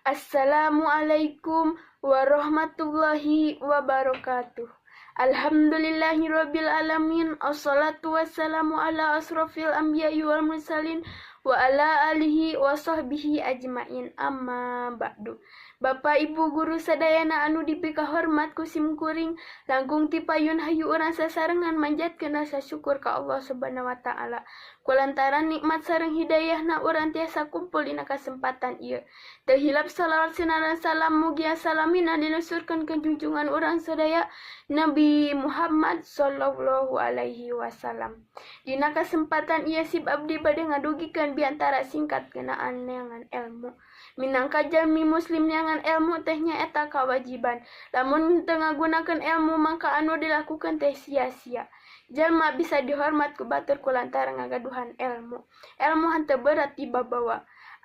Assalamualaikum warahmatullahi wabarakatuh. Alhamdulillahirabbil alamin, assalatu wassalamu ala asrofil anbiya'i wal mursalin wa ala alihi wa sahbihi ajmain, amma ba'du. Bapak Ibu guru sadayana anu dipikahormat ku sim kuring, langkung ti payun hayu urang sasarengan manjatkeun rasa syukur ka Allah Subhanahu wa taala kulantaran nikmat sareng hidayahna urang tiasa kumpul dina kasempatan ieu. Teu hilap salawat sinareng salam mugia salamina dilusurkeun ka junjungan urang sadaya, Nabi Muhammad sallallahu alaihi wasallam. Dina kasempatan ieu sip abdi bade ngadugikeun biantara singkat ngeunaan neangan ilmu. Minangka jalmi muslim, neangan ilmu teh nyaeta kawajiban. Lamun teu ngagunakeun ilmu, mangka anu dilakukeun teh sia-sia. Jalma bisa dihormat ku batur kulantaran ngagaduhan ilmu. Ilmu henteu berat dibabawa.